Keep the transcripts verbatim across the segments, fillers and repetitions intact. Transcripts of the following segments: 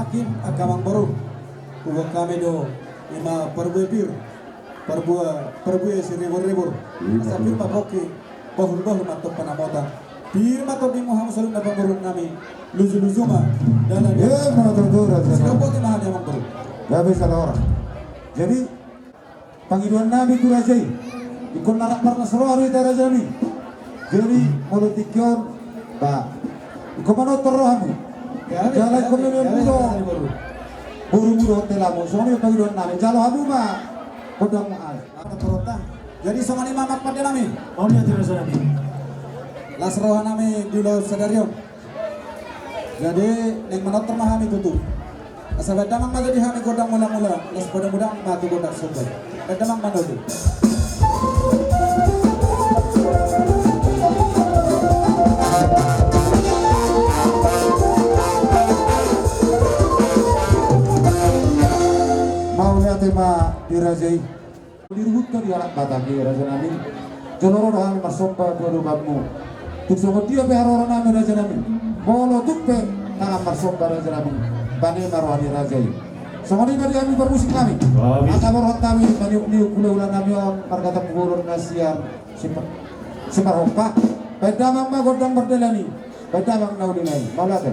Mungkin angka amangboru, huboan hami do ima parbue pir, parbue, parbue siribur-ribur. Asa pir ma pongki, bahul-bahul ma antong panamota. Pir ma tondimuna hamu saluhutna pangguruan nami. Luju-luju ma. Dalan. Ima tutu, raja. Sidapot ma hami amangboru. Gabe sala orang. Jadi, pangidoan nami tu raja i, ingkon na rap marlas roha do hita, raja nami. Jadi molo tingki on, ba, ingkon manortor rohamu. Jala ingkon memang mudo borumu dohot helamu. Songon i pangidoan nami, jalo hamu ma gondang. Jadi songon i ma, amang pande nami. Songon i, raja nami. Las roha nami di ulaon sadari on. Jadi naeng manortor ma hami tutu. Asa baen damang ma jadi hami gondang mula-mula, laos padomu damang ma tu gondang somba. Baen damang ma tutu. Mauliate ma di raja i. Diruhutkan di halak Batak i, raja nami. Jolo ro do hami marsomba tu adopanmu. Tung songon dia pe haroro nami, raja nami, molo tung pe tangan marsomba, raja nami, bane ma roha ni raja i. Songon i ma di hami parmusik nami. Asa borhat hami maniuk-niuk hula-hula nami on margata pugolon na sian Sipa-, Siparhompa. Baen damang ma gondang mardalan i. Baen damang na uli nai. Mauliate.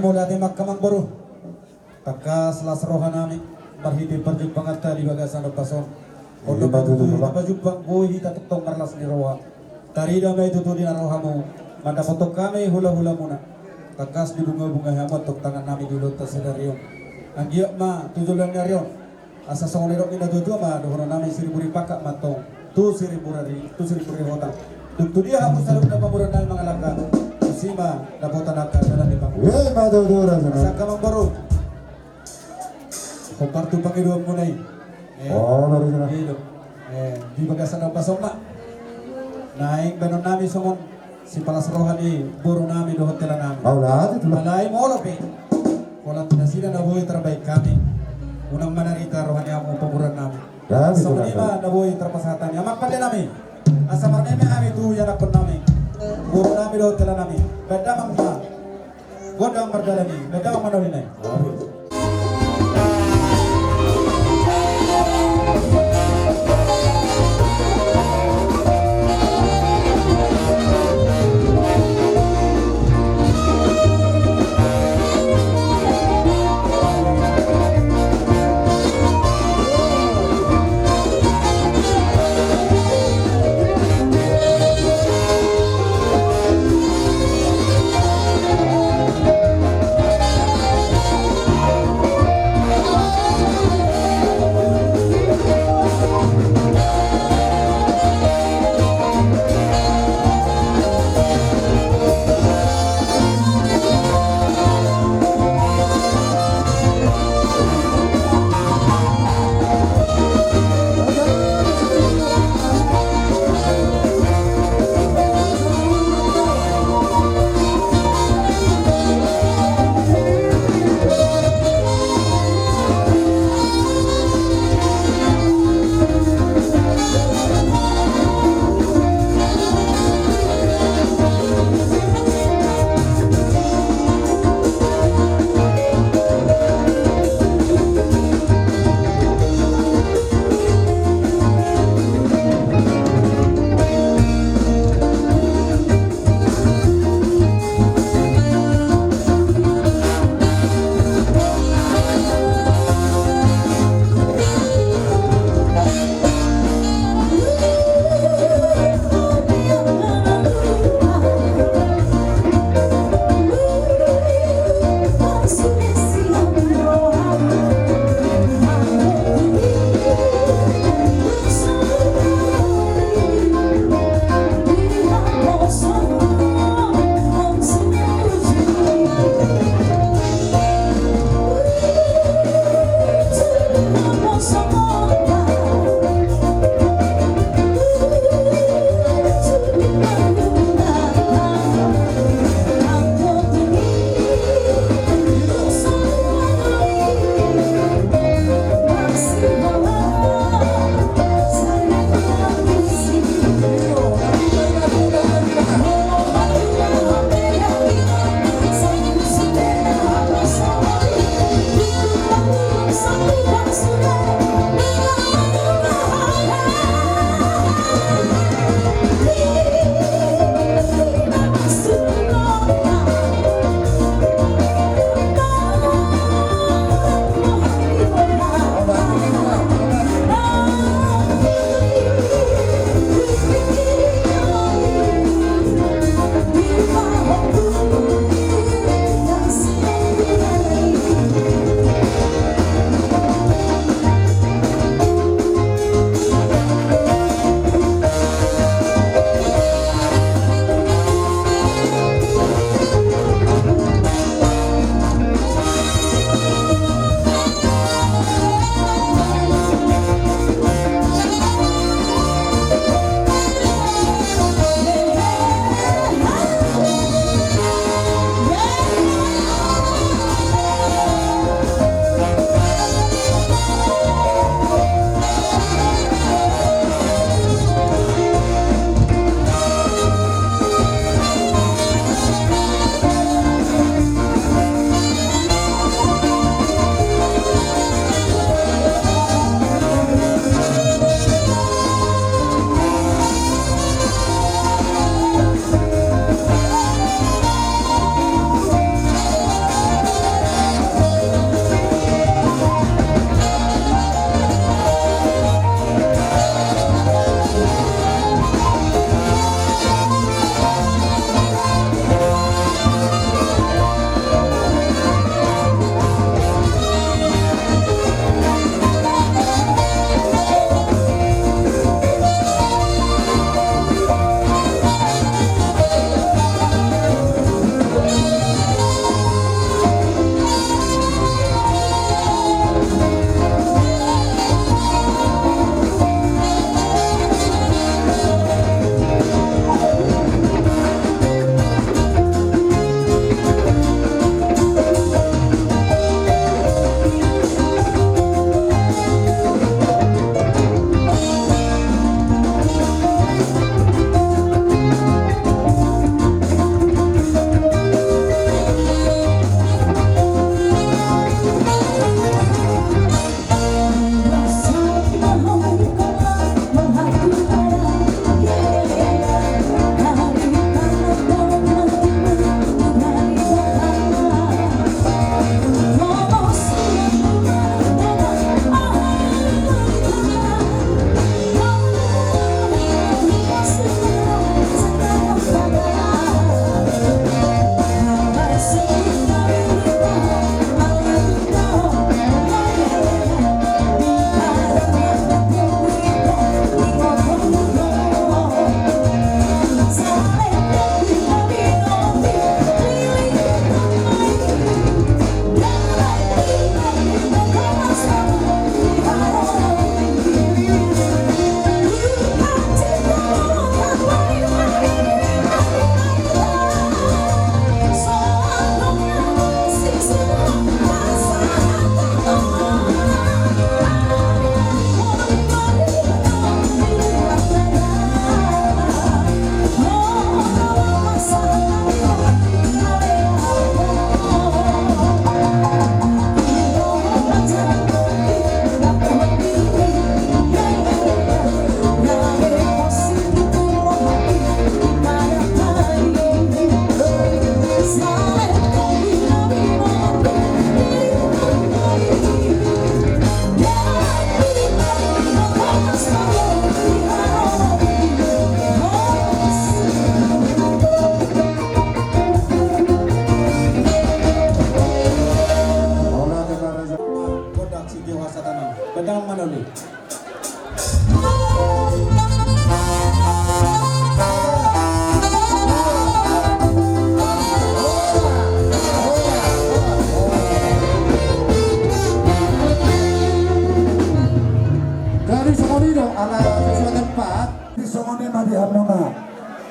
Mauliate ma amang boru. Tangkas las roha nami marhite parjumpanganta di bagasan ombas on. Iya, ondok ma tutu, tutu, na pajumpang boi hita tongtong marlas ni roha. Tarida ma i tutu di na rohamu mandapothon hami hulahulamuna. Tangkas dibungabungai hamu antong tangan nami di ulaonta sadari on. Anggiat ma tu joloan ni ari on asa songon nidok ni natuatua ma dohonon nami, siriburi pangkat ma antong tu siriburi, tu siriburi hotang. Dung tu dia hamu saluhutna pamoruon nami mangalangka, tusi ma dapotan angka dalan ni pangkat. Iya, ma tutu, raja. Asa amang boru, hombar tu pangidoanmuna i. Eh, oh, lari sana. Iya, dong. Eh, di bagasan ombas on ma. Naeng baenon nami songon sipalas roha ni boru nami dohot hela nami. Mauliate tutu. Alai molo pe holan nasida na boi tarbahen hami, unang manarita roha ni hamu pamoruon nami. Ya, betul. Songon i ma na boi tarpasahat hami, amang pande nami. Asa marmeme hami tu ianakhon nami, boru nami dohot hela nami. Baen damang ma gondang mardalan i, baen damang ma na uli nai.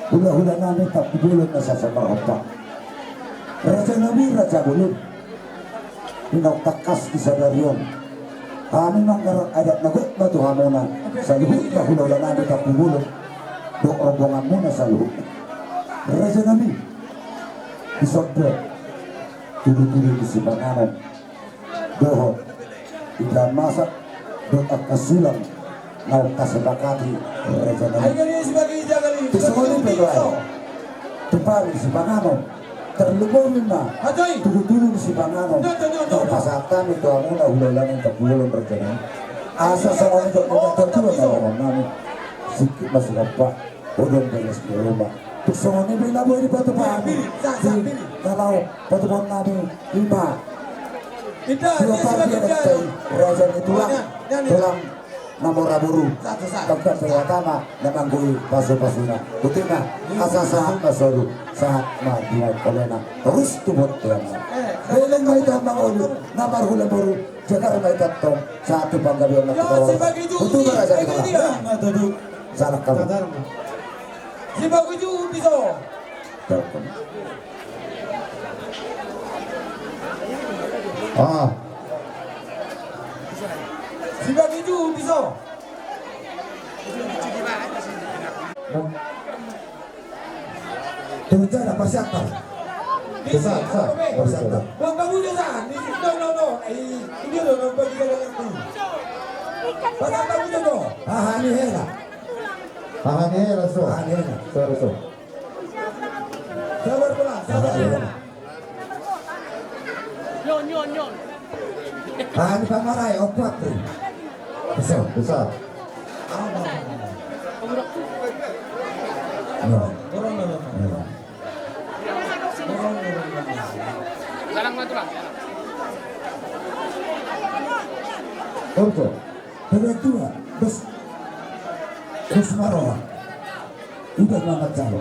Hulahula nami Tampubolon na sasamarompa. Raja nami, raja bolon. Di naung tangkas di sadari on, hami manggarar adat na gok ma tu hamuna saluhutna hulahula nami Tampubolon dohot rombonganmuna saluhutna. Raja nami, dison do tudutudu ni sipanganon dohot indahan masak dohot angka sulang naung tasepakati raja nami. Ai gari, sebagai jaga ni. Tung songon i pe do ai. Tupa ni sipanganon. Tarlumobi ma. Ajoi. Tudutudu ni sipanganon. Nyoto, nyoto. Pasahat hami tu hamuna hulahula nami Tampubolon, raja nami. Asa songon i do. Oh, nyoto, nyoto, nyoto. Nami. Singkop ma singkop. Odon bagas ni Roma. Tung songon i pe na boi dipatupa hami. Pili, sa, sa, pili. Kalau patupaon nami ima. Ita, dua dia pagi sudah ada kerja. Raja ni tulang. Oh, ya, ya, ya. Tulang na mora boru. Sa, sa, sa. Tempat pertama na manggoi pasupasuna. Boti ma. Asa sahat ma solu, sahat ma di na holona. Terus tu bonteanna. Eh, beleng ma ita mangolu na marhula boru. Jagar ma ita tong sahat tu panggabean na tu. Betul ma raja ni tulang. Salah kamu. Sibaguju piso. Ah. Sibaguju piso. Turun sana, persiapkan. Bisa, bisa. Persiapkan. Bang, kamu juga, San. Di sini, no, no, no. Eh, ini, no, no, bagi jalan aku. Pasang kamu juga, no. Aha, ini hela. Aha, ini hela, so. Aha, ini hela. Sorry, so. Sabar, Bang. Sabar, Bang. Nyon, nyon, nyon. Ah, ini pamarai, opat tu. Bisa, bisa. Nyon. Nyon. Galang ma tulang. Orto. Kedua, bos. Bos Maroha. Udah, Mamat Calo.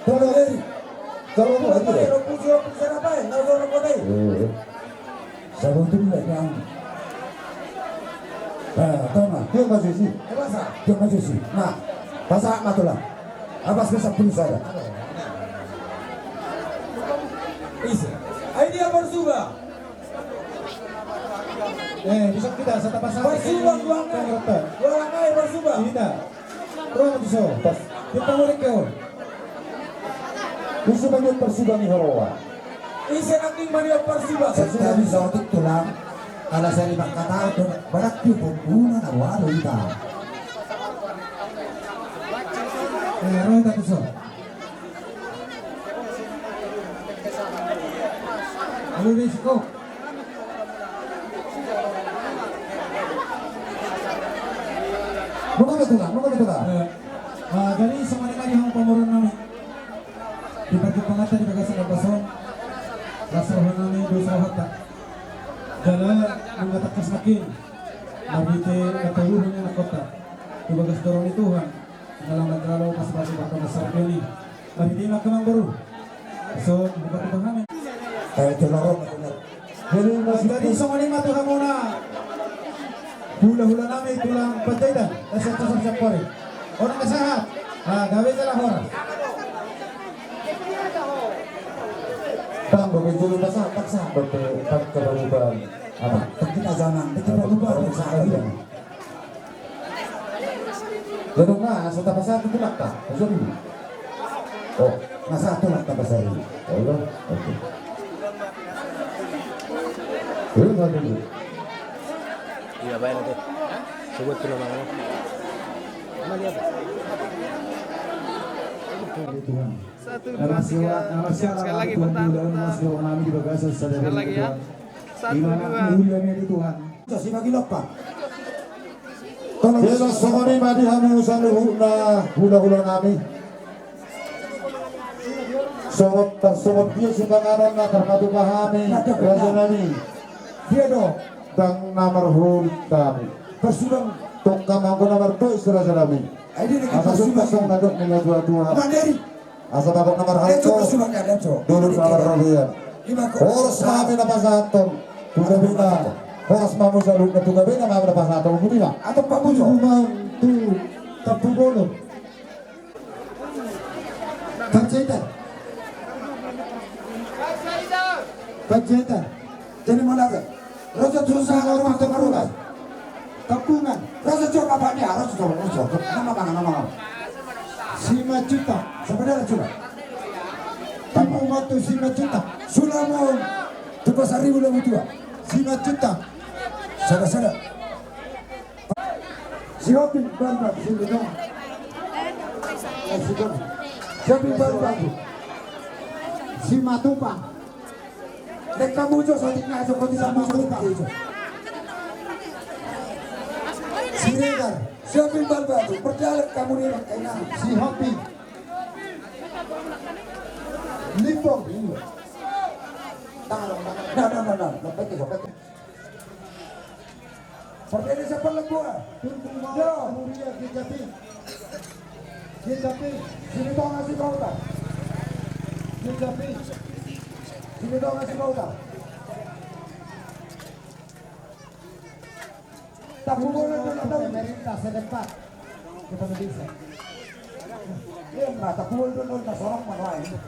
Tolong, eh. Kalau mau aja. Eh, sebetulnya yang, eh, tama. Dia masih sih. Dia masih sih. Nah, pasahat ma tulang. Apas ke sepuluh saya. Ise. Ai dia Parsuba. Eh, bisa kita, sata pasahat. Parsuba, ini, Parsuba. Kita. Roha tu so. Pas. Kita mau rekeo. Bisa banyak Parsuba ni Roha. Ise nangkin mania Parsuba. Sesudah bisa otik tulang. Kalau saya lima kata, berarti pembunuh na waduh kita. Eh, Roha tu so. Alu risiko. Muna betul lah, muna betul lah. Eh, ah, jadi songon i ma di hamu pamoruon nami. Di parjumpangan ta di bagasan lapas on. Las roha nami dos rohanta. Jala nunga tangkas nangkin. Marhite na tolu hami na kota. Di bagas dorong ni Tuhan. Selamat lalu pas batu batu besar ini. Mari terima kemang baru. So, buka buka kami. Jadi songon i ma tu hamuna. Hulahula nami tulang Panjaitan. Dasar dasar siapori. Orang kesahat. Ah, gawe jala horas. Bang, bagi julu pasahat, pasahat, bang, bang, bang, bang. Apa? Kita zaman, kita berubah, pasahat. Jadi na, so tapasahat tu tulang ta. Maksud ini. Oh, na sahat tulang tapasahat ini. Oh, iya. Oke. Iya, Pak Guru. Iya, baik nanti. Sebut tu nama. Nama dia apa? Tuhan. Satu, dua, tiga. Sekali lagi, Tuhan. Sekali lagi, ya. Satu, dua. Tuhan. Jadi songon i ma di hamu saluhutna hulahula nami. Songon, songon dia sipanganon na tarpatupa hami, raja nami. Dia do. Ndang na marhurit hami. Parsulang. Tongka mangko na martois, raja nami. Ai dia lagi parsulang. Asa songon na dok ni natuatua. Mandiri. Asa bagot na marhalto. Dolok na marrobean. Horas ma hami na pasahathon tu gabena. Horas ma hamu saluhutna tu gabena ma hami na pasahathon. Boti ma. Atau pamuju. Human tu Tampubolon. Panjaitan. Panjaitan. Jadi mau lagi. Rosa terus sama rumah tempat rumah. Tangkungan. Rosa coba apa dia? Rosa coba, rosa coba. Nama mana, nama mana? Simanjuntak. Siapa dia coba? Tipu matu Simanjuntak. Sulamon. Tupa saribu labu dua. Simanjuntak. Sada, sada. Sihombing Balbal, Simanjuntak. Eh, Simanjuntak. Sihombing Balbal. Simatupang. Lek hamu jo, so tinggal jo, kau tidak mau Simatupang. Siregar. Sihombing Balbal, berjalan kamu di rumah, enak. Sihombing. Limbong. Tangan, tangan. Nah, nah, nah, nah. Lepas itu, lepas itu. Partai Desa Pallak Buah. Tunggu mau. Yo. Kemudian Ginjaping. Ginjaping. Sini tongah si Bauta. Ginjaping. Sini tongah si Bauta. Tapi boleh dulu pemerintah setempat. Kita bisa. Iya, nggak, tapi boleh dulu, nggak sorong mana lain.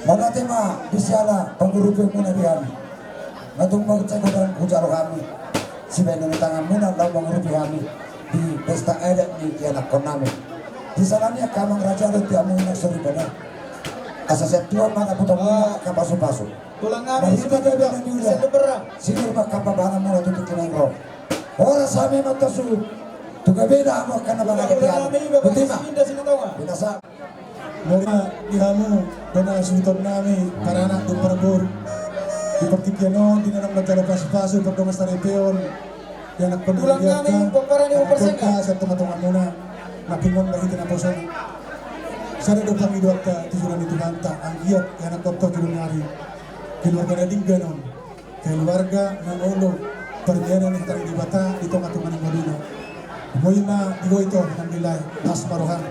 Mauliate ma di siala pangurupion muna di hami. Na tung mangecek godang hujalo hami sibaenon ni tangan muna laho mangurupi hami di pesta adat ni ianakkon nami. Di siala ni angka amang raja dohot di hamu inang soripada, asa sian Tuhan ma na putar muna angka pasupasu. Tulang nami. Marhite gabe na niula, sinur ma angka pambahenan muna tu tingki na naeng ro. Horas hami mantasu tu gabe da hamu angka na mangalean. Botima. Mauliate ma di hamu dongan suhut nami, paranak dohot parboru. Di partingkian on di na naeng manjalo pasupasu pardongan saripeon, ianakkon nami, ianakkon sian tongatonga muna. Nangkiningan marhite naposona, sada do pangidoanta tu jolo ni Tuhanta, anggiat ianakkon tu jolo ni ari, keluarga na denggan on, keluarga na olo parmianan ni hata ni Debata di tongatonga ni ngoluna. Boi ma di ho ito nang di lae, las ma roham.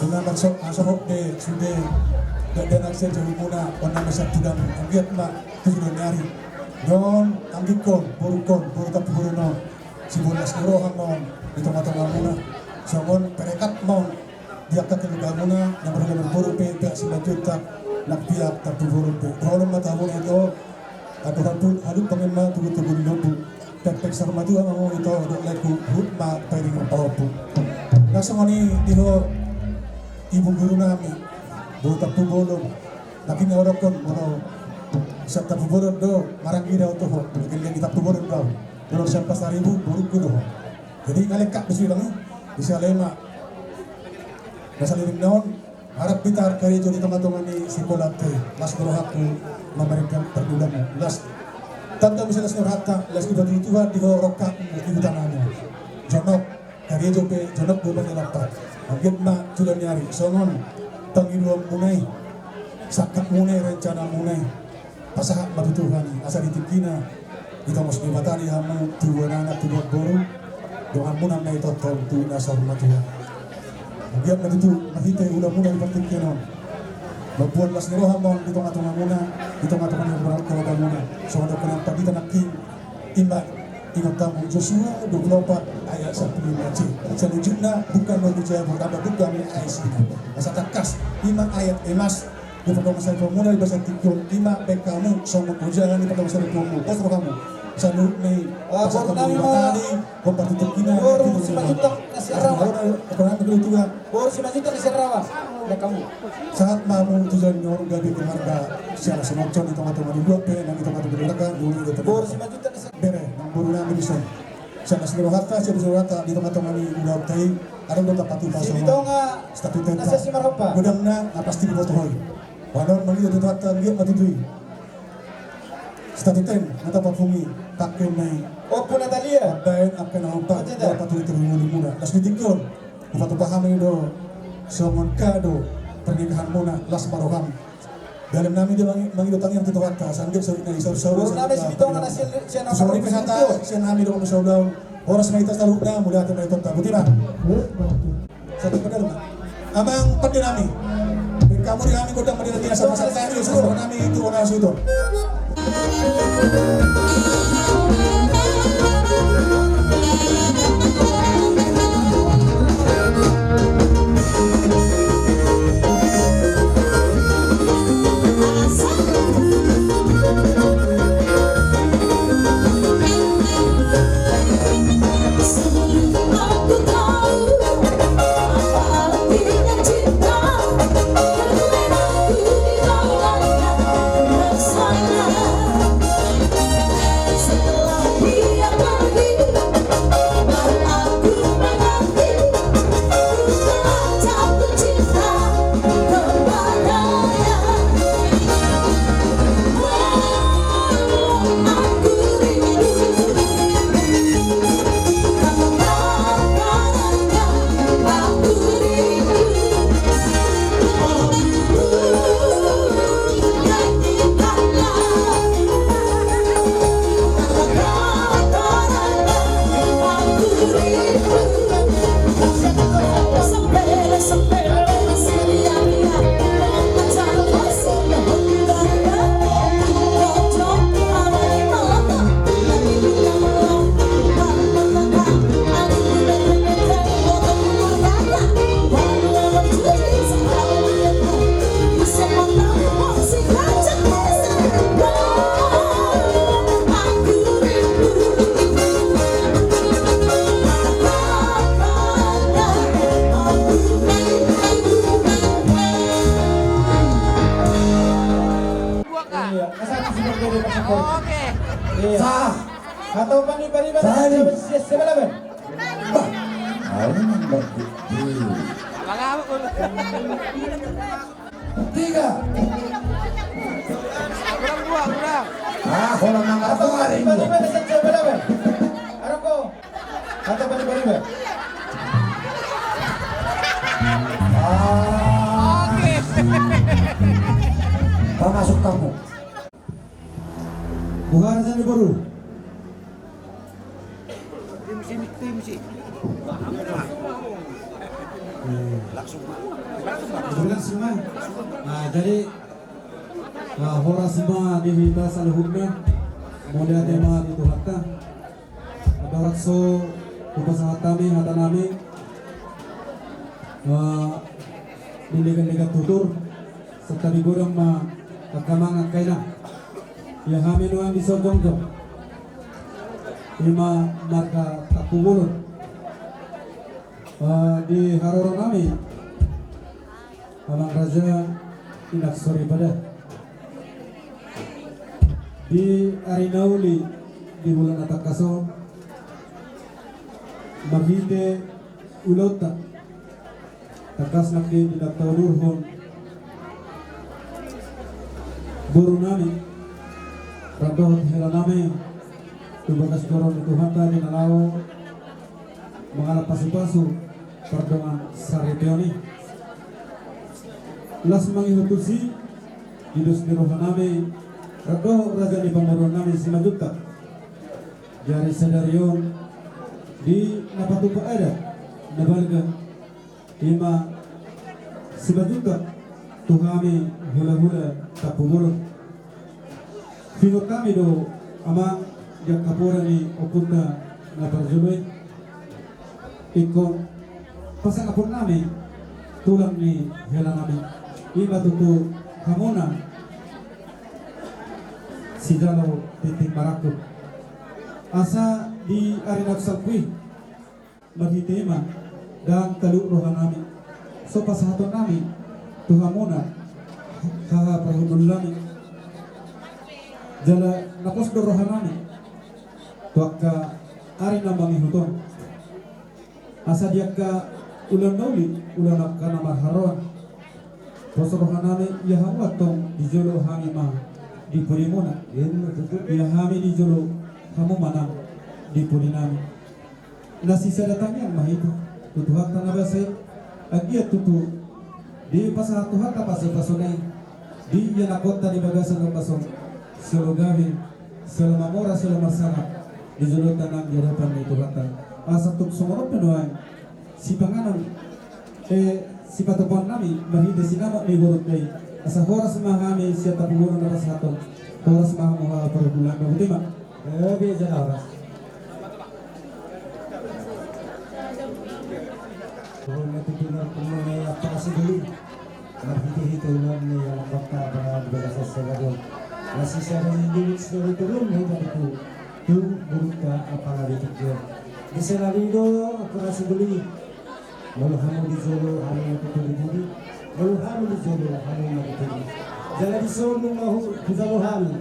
Ima marsohot be sude dakdanak sian jabumuna on na masa tudam, anggiat ma tu jolo ni ari. Nuaeng anggingkon, borungkon, boru Tampubolon on, sibolas ni roha ma on di tongatongamuna. Songon perekat ma on di angka keluargamuna, na marhula marboru pe, pihak Simanjuntak nang pihak Tampubolon pe. Dohonon ma tu hamuna ito, andor halumpang ma tubutubu ni lombu. Pekpek saur matua ma hamu ito dohot laengku, huhut ma pairingi pahompu. Nang songon i di ho ibu guru nami, boru Tampubolon. Nangkin na hudokkon molo sian Tampubolon do maranggi do au tu ho, maranggi di Tampubolon do au. Molo sian Pasaribu borungku do ho. Jadi nga lengkap do sude i. Di siala i ma na saleleng na on, harap hita karejo di tongatonga ni sikolanta i, las do rohangku mamereng pardonganmu, las. Tanda muse las ni rohanta, las ni batu ni Tuhan di ho rongkapmu, di huta nami. Jonok karejo pe, jonok do bani lampat. Anggiat ma tu jolo ni ari songon pangidoanmuna i, sangkapmuna i, rencanamuna i, pasahat ma tu Tuhan i, asa di tingkina ditongos Debata di hamu tubuan anak, tubuan boru, donganmuna na i tongtong tu na saur matua. Anggiat ma tutu marhite ulamuna di partingkian on, mamboan las ni roha ma on di tongatongamuna, di tongatonga ni keluargamuna. Songon dohonon pandita nangkin, ima ingot hamu Josua dua puluh opat ayat sampulu lima c. Selanjutna bukan manusia bertambah bukan ni ais. Asa tangkas, ima ayat emas di pardongan saripeonmuna di bagasan tingki on, ima baen hamu songon ojahan di pardongan saripeonmu. Pos rohamu. Saluhutna i, ah, pasahat hamu di Debata, hombar tu tingkina. Boru Simanjuntak na sian Rawa. Boru Simanjuntak na sian Rawa. Baen hamu. Sahat ma hamu tu jolo ni ari, gabe keluarga siala sumorjon di tongatonga ni dua pe, nang di tongatonga ni keluarga, dua pe. Boru Simanjuntak na sian bere, nang boru nami dison. Sian las ni rohanta, sian las ni rohanta di tongatonga ni ulaonta i, adong do tapatupa songon statutenta. Godangna na pasti diboto ho i. Baenon mangido tu Tuhanta, anggiat ma tutu i statuten na tapapungu i, pangkeon na i. Ompu Natalia. Baen angka na hombar, baen da. Paturi-turi ngolumuna. Las ni tingki on, hupatupa hami do songon kado pernikahanmuna, las ma roham. Dalan nami do mangi-, mangido tangiang tu Tuhanta, sanggup saudara, saudara, saudara. Boru nami Sibitonga na sian, sian, saudara, hata sian nami do, saudara. Horas ma hita saluhutna, mauliate ma di Tuhanta. Botima. Satu pedal ma. Amang pande nami. Baen hamu di hami godang pande nami, asa pasahat nami tu hona suhut. Oke. Iya. Sah. Hatopan ni Pariban. Sah. Siap, siap, siap, siap. Bah. Ayo, nang bagi. Tiga. Kurang dua, kurang. Ah, kalau nang apa hari ini? Hatopan ni Pariban, siap, siap, siap, siap. Aroko. Hatopan ni Pariban. Ah. Oke. Termasuk kamu. Boha raja ni boru. Eh, langsung ma. Langsung ma. Nah, jadi, nah, horas ma di hita saluhutna. Mauliate ma di Tuhanta. Andorang so hupasahat hami hata nami, eh, di legan-legan tutur, santabi godang ma angka amang angka inang. Ia hami nuaeng di son jongjong, i ma marga Tampubolon. Eh, di haroro nami, amang raja, inang soripada. Di ari na uli, di bulan na tangkas on, marhite ulaonta, tangkas nangkin di na taudurhon boru nami, rap dohot hela nami, tu bagas joro ni Tuhanta di na laho mangalap pasu-pasu pardongan saripeon i. Las mangihut tusi, di dos ni roha nami, rap dohot raja ni pamoruon nami Simanjuntak. Di ari sadari on, di na patupa adat na balga, i ma Simanjuntak tu hami hula-hula Tampubolon. Huingot hami do, amang, di angka poda ni ompunta na parjolo i. Ingkon pasangapon nami tulang ni hela nami, i ma tutu hamuna sijalo tintin marangkup. Asa di ari na salpu i, marhite i ma ndang talup roha nami, so pasahaton nami tu hamuna haha parhundul nami. Jala na pos do roha nami tu angka ari na mangihut on. Asa di angka ulaon na uli, ulaon angka na marharoroan, pos roha nami ia hamu antong di jolo, hami ma di pudimuna. Ia hami di jolo, hamu ma nang di pudi nami. Na sisada tangiang ma hita tu Tuhanta na basa i, anggiat tutu dipasahat Tuhanta pasu-pasuna i di ianakhonta di bagasan ombas on, selo gabe, selo mamora, selo marsangap di jolonta nang di adopan ni Tuhanta. Asa tung songon on pe nuaeng sipanganon, eh, sipatupaon nami marhite sinamot ni borunta i. Asa horas ma hami sian Tampubolon na pasahaton. Horas ma hamu haha parhundul nami. Botima. Eh, bia jala horas. Turun na tutu na turun na ya pasi dulu. Marhite-hite ulaon ni anakhonta di bagasan sadari on. Na sisada ni dulu sisada turun na hita tutu tu borunta apala di tujuan. Di sadari do operasi beli. Molo hamu di jolo, hamu ma tutu di pudi. Molo hamu di jolo, hamu ma di pudi. Jala dison nunga hu, hujalo hami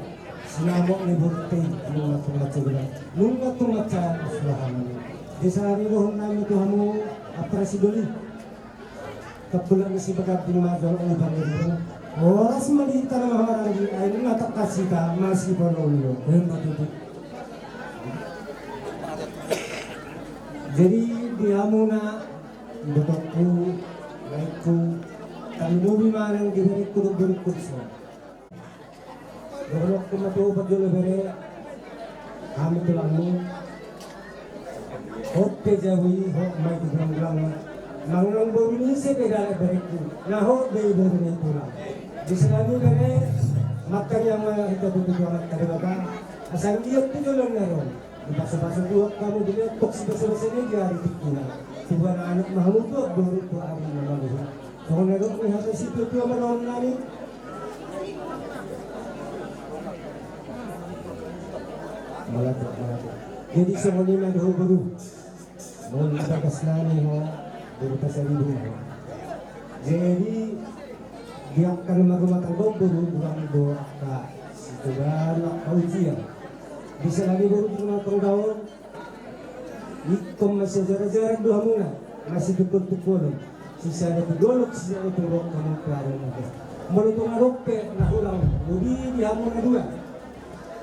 sinamot ni borunta i, nunga tung mansai godang, nunga tung mansai sulahan. Di sadari dohonon nami tu hamu, operasi beli. Tapulak ni si baganding ma jolo ni panggilan. Horas ma di hita na marhahamaranggi, ai nunga tangkas hita masipaolo-olo. Emma tutu. Jadi di hamuna, ibotongku, laengku, tarlumobi ma nang di berengku dohot borungku dison. Dohononku ma tu ho parjolo bere, hami tulangmu. Hot pe jabu i, hot ma i tu gulang-gulang. Mangulang boru ni ise pe dalan berengku, na hot do i boru ni tulang. Di sadari on bere, martangiang ma hita tu Amanta Debata. Asa anggiat tu joloan na ro on, dipasu-pasu Tuhan hamu, dilehon si basa-basa ni di ari tingkina. Tuhan anak ma hamu tu boru tu ari na mamuhut. Songon na dok ni hata situa-tua ma dohonon nami. Mauliate, mauliate. Jadi songon i ma do ho boru. Molo di bagas nami ho, boru Pasaribu ma ho. Jadi di angka na marrumah tangga on boru, boru angka si Ujian. Di sana di boru tu rumah tangga on, ingkon masijarajaran do hamuna, masitungkoltungkolon. Sisada tu dolok, sisada tu roha, hamu pe hamu pe. Molo tung adong pe na hurang lobi di hamu na dua,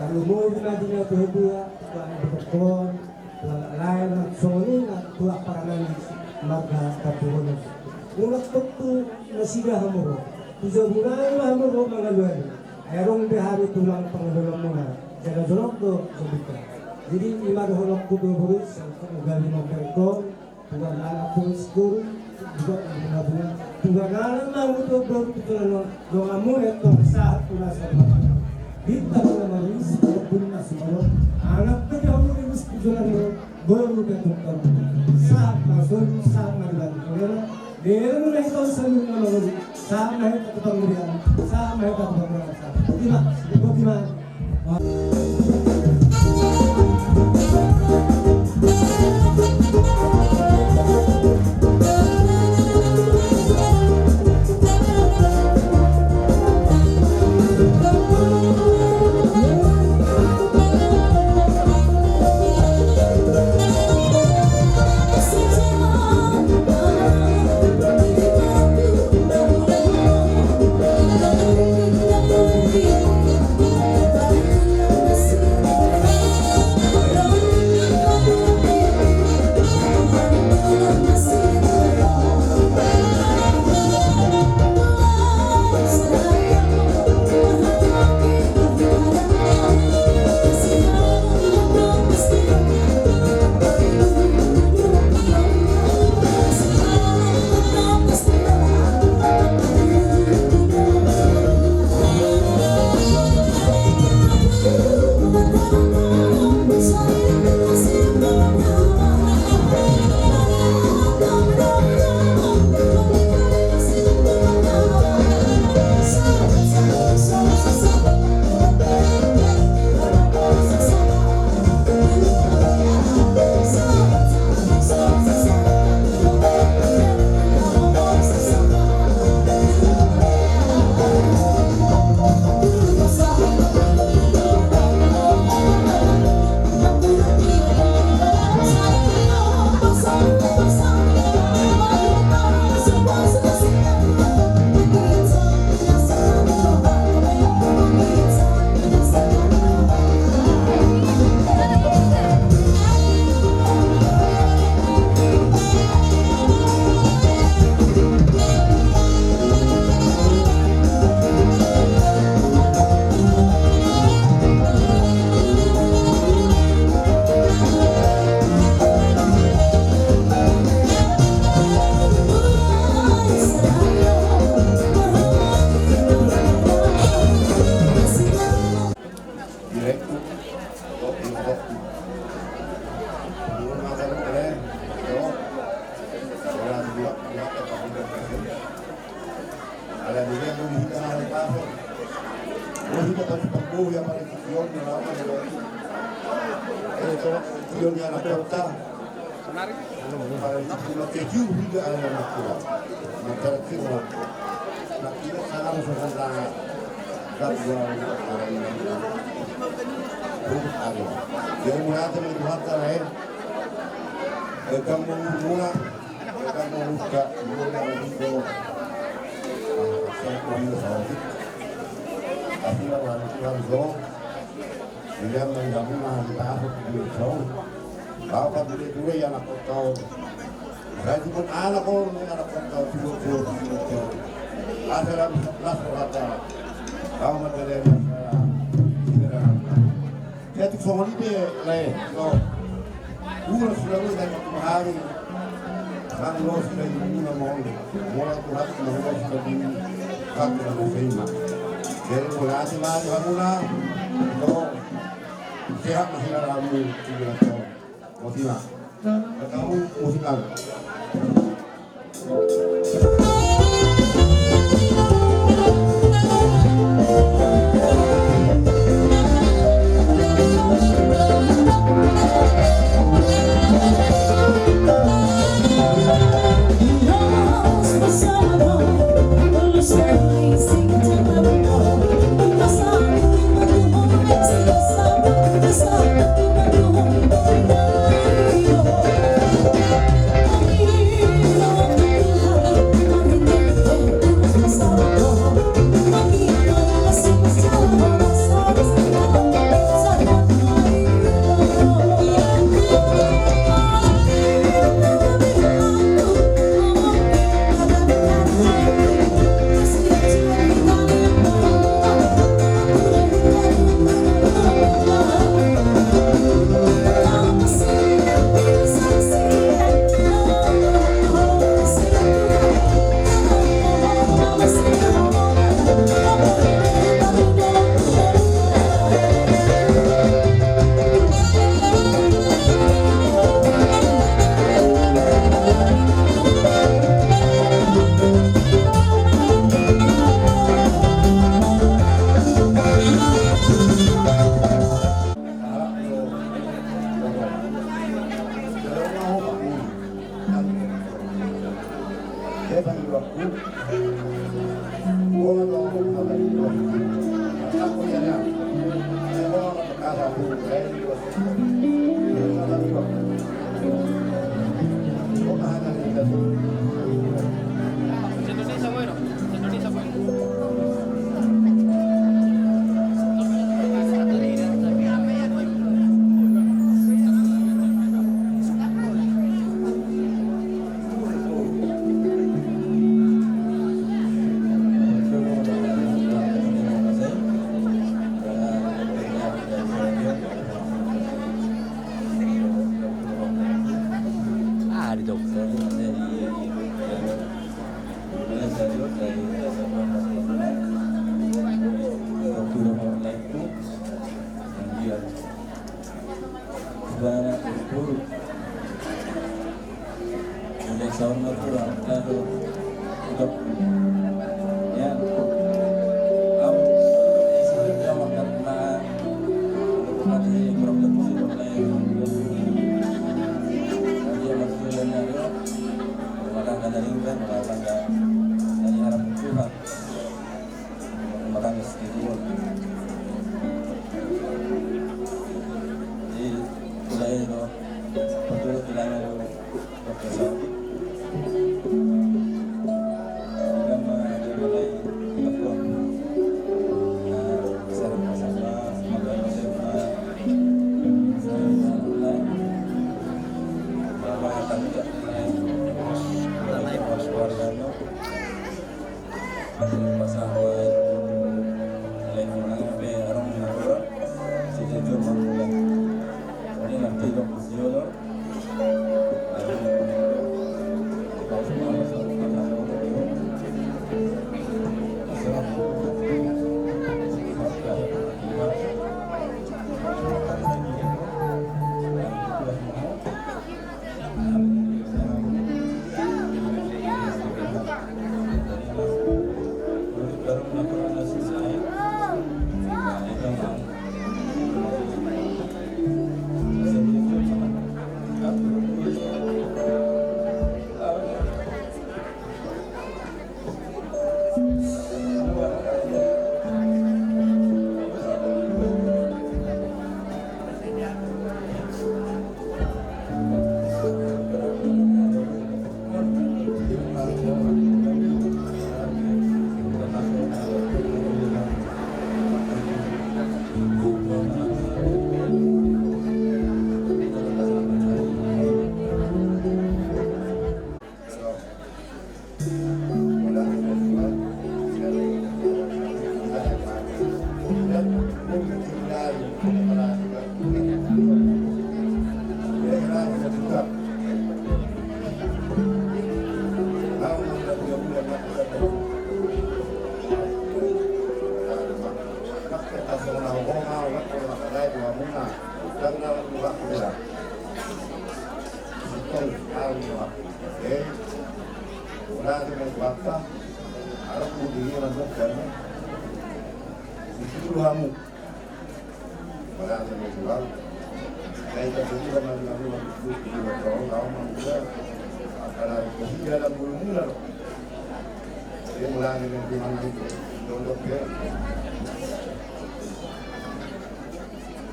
tarlumobi ma di na tua-tua, tu anak dohot on, tu anak lae, songon i na tu anak parangan marga Tampubolon. Unang tontu nasida hamu ro. Tu jabu nai ma hamu ro mangalualu. Ai adong be hami tulang pangaloalamuna, jala jonok do jabunta. Jadi, i ma dohononku tu boru, sangkut ugali mamperkon, tuan anak pun sekur, juga bunga-bunga. Tuan anak mau tu boru tu tuan anak, donganmu etong sahat tu nasa rumah. Bintang nama Rius, pun nasa rumah. Anak kerja mau Rius tu tuan anak. Boru pe tukang. Sahat ma solu, sahat ma di balik. Dia mulai tahun solu nama boru. Sahat ma hita tukang berian. Sahat ma hita tukang berian. Sahat. Botima, botima. Jadi, mauliate ma di Tuhanta, lae. Gabe mangurmuna, gabe mangurka, muna mangurka. Sai ko muna saotik. Tapi na mangurka jo. Di dia mangurka muna, di tahun di tahun. Bapak di dia dua ya anak kau. Sai tu pun anak kau, anak kau tu pun. Asal las kata. Kau mata dia. Jadi songon i pe, lae, so. Ulos lalu dan kemari. Sang los dari muna mol. Mula tuhat sang los dari kaki lalu sema. Jadi mauliate ma di hamuna. So. Sehat ma hita, ramu, tinggal so. Botima. Katamu musik lagu.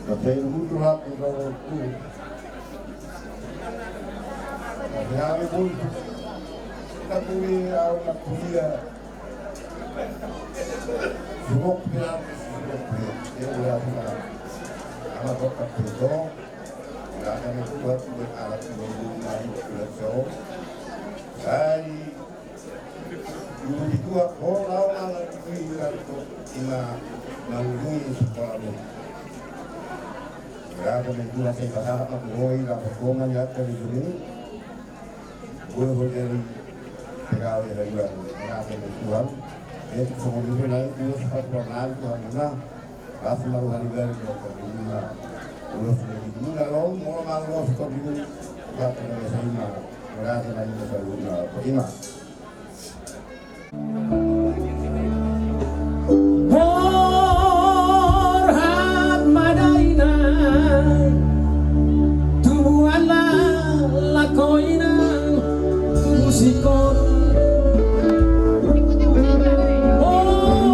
Tapi hutulak di bawahku. Tapi hami pun tak boleh awak kuliah. Sibuk bilang, sibuk bilang. Dia udah bilang. Anak kok tak betul. Udah ada yang buat, buat alat, buat rumah, buat jauh. Dari Dua ho, laho mangalului, ima mangalului sikola mu. Rasa mentua sai pasahat ma tu ho i, laho ho manjahat dari dulu. Boi ho jadi pegawai haluaon, rasa mentua. Jadi songon i do nai, dua sifat warna itu hamuna. Rasa ma roha ni gari dokter di rumah. Ulos dari dulu, laho mau mangalului sikola di dulu. Rasa dari saya ima. Rasa dari saya ima. Ima. Borhat ma da inang, tubuan na lako inang, tubu sikola. Borhat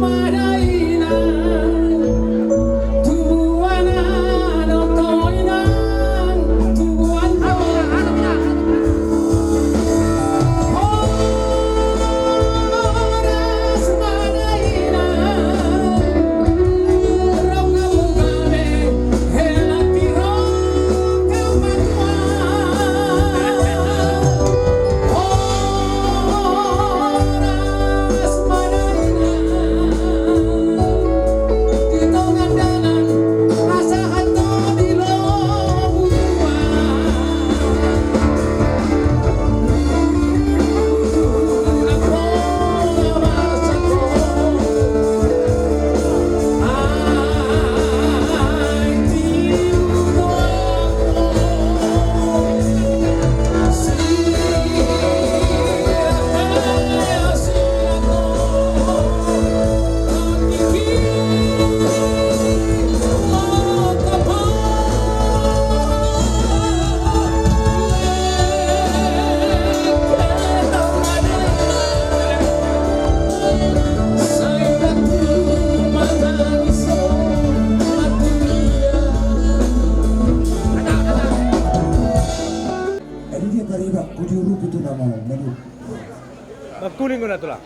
ma da inang, tubuan na lako inang, tubuan na Uling guna tulang.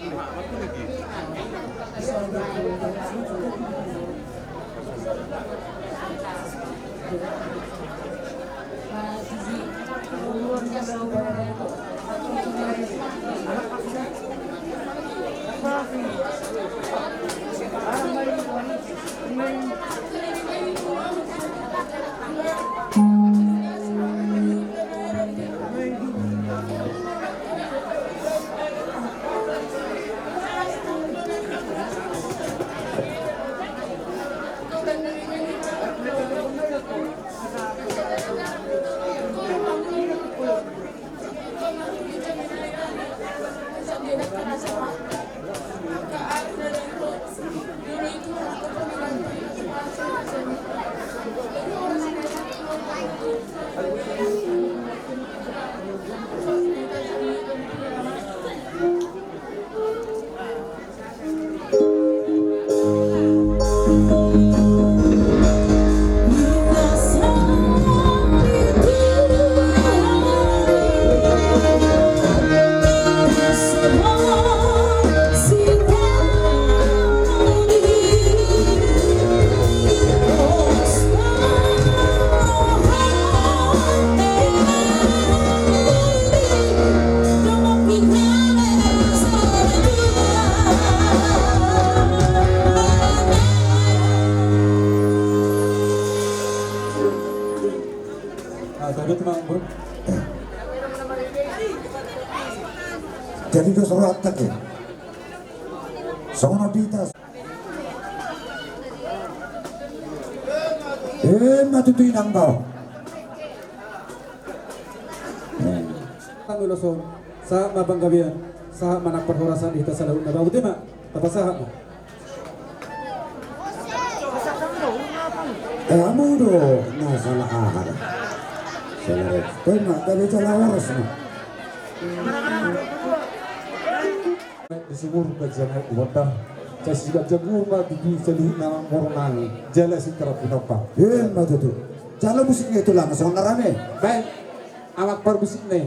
Jadi do soroan tadi. Songon on do hita. Ima tutu inang bao. Tangiloson, sahat ma panggabean, sahat ma nang parhorasan di hita saluhutna. Ba botima, tapasahat ma. Eh, hamu do na salah aha. Salah rek. Ima, gabe jala horas ma. Di sumur bajian aek di bondar. Sai siganjang uhur ma tutu saluhutna mangkornangi jala sitara pinompar. Ima tutu. Jalo musikna i tulang songon na rame. Baik. Amang parmusikna i.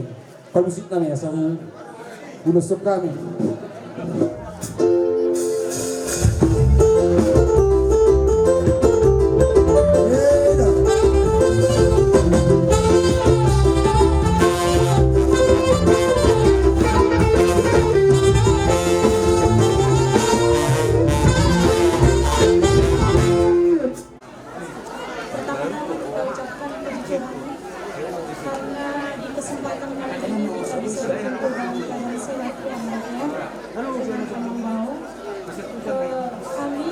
Parmusikna i asa hu, huloshon hami. Pertama-tama kita ucapkan puji Tuhan karena di kesempatan kali ini kita bisa berkumpul dalam keadaan sehat ya, Nak, ya. Dengan tenang bau. Eh, kami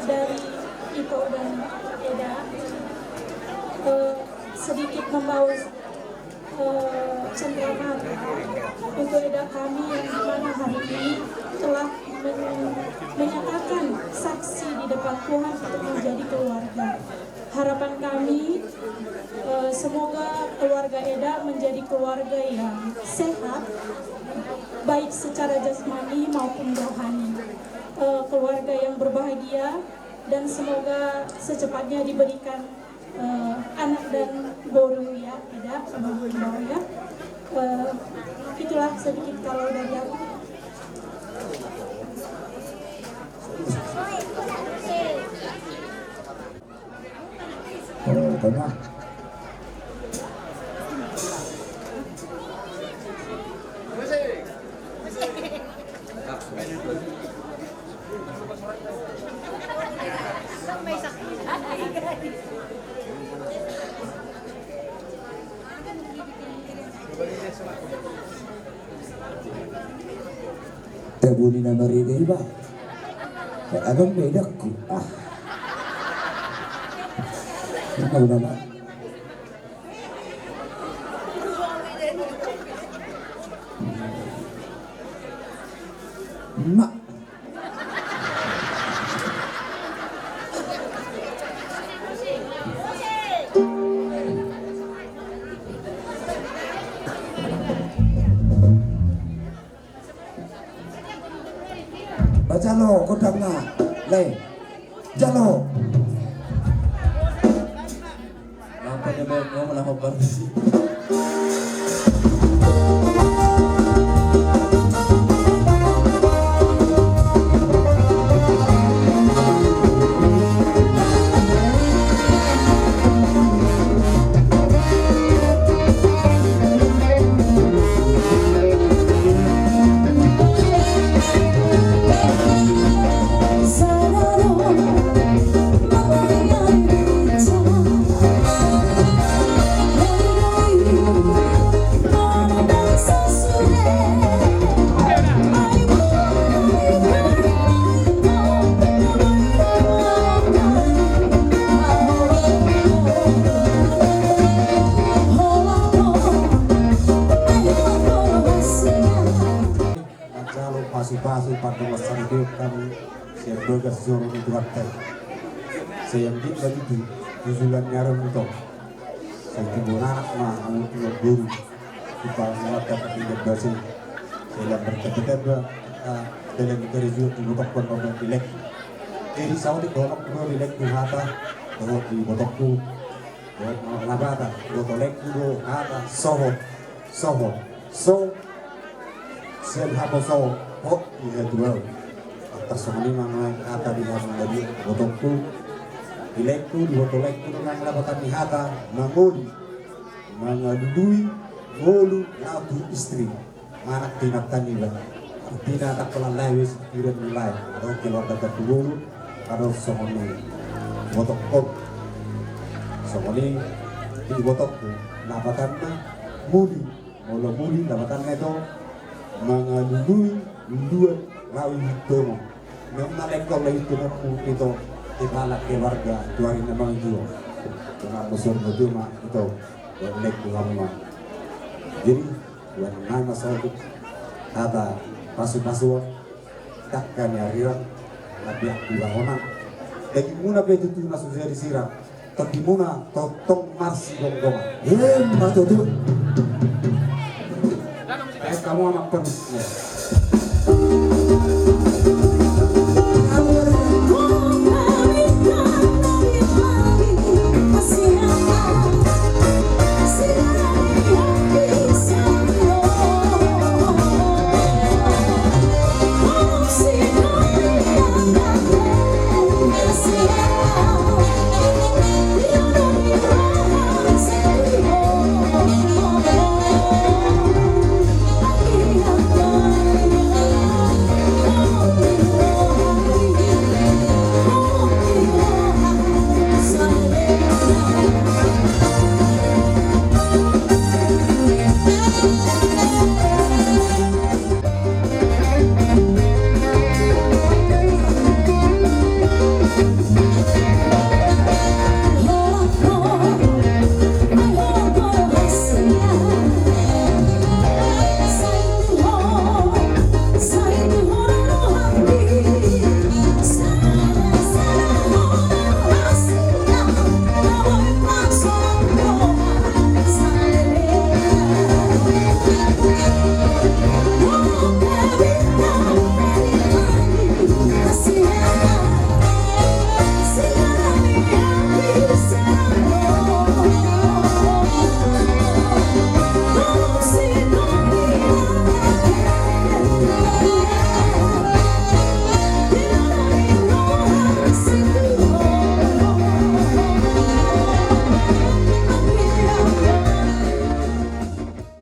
dari Ito dan Eda, eh, sedikit membawa eh, cenderamata untuk Eda kami yang dimana hari ini telah men-, menyatakan saksi di depan Tuhan untuk menjadi keluarga. Harapan kami, eh, semoga keluarga Eda menjadi keluarga yang sehat, baik secara jasmani maupun rohani. Eh, keluarga yang berbahagia, dan semoga secepatnya diberikan eh, anak dan boru ya, Eda sama boru ya. Eh, itulah sedikit kalau dari aku. Oh, tengah. Tabuni na marida iba. Adong bedakku. Ah. Nama nama. Mak. Ba jalo gondangna, lae. Jalo. Lampa dia bawa ngomong lah hombar. Bagas joro ni Tuhanta i. Sai anggiat ma tutu tu joloan ni ari on, ito. Sai timbul anak ma, hamu timbul boru. Timbul anak ma, timbul boru. Sai lam martamba-tamba, ah, dalan ni karejo di ibotongku, mambahen di laengku. Jadi saotik dohononku do di laengku hata, dohot di ibotongku. Dohot ma lapatan, dohot laengku do hata, sohot, sohot, so, sian haposo hot di hatuaon. Antar songon i ma nuaeng hata di hamu na di ibotongku. Di laengku, dohot laengku do nuaeng lapatan ni hata, mangoli, mangalului, ngolu, laho tu istri. Manang tu inanta niba. Artina ndang pola lae be singkiran ni lae. Adong keluarga tu ngolu, adong songon i. Ibotongku. Songon i, di ibotongku. Lapatanna, muli. Molo muli, lapatanna ito. Mangalului, luluan, laho ihuthon. Memang lae, laho ihuthon ito. Kepala keluarga, tu ari na mangihut. Dengan besar betul ma ito. Laengku, hamu ma. Jadi, Tuhan ma saotik hata pasu-pasuon, dangka ni ari on, na biak di bahonan. Dagingmuna pe tutu na so jadi sirang, tondimuna tongtong marsigomgoman. Ima tutu. Eh, hamu ma pun.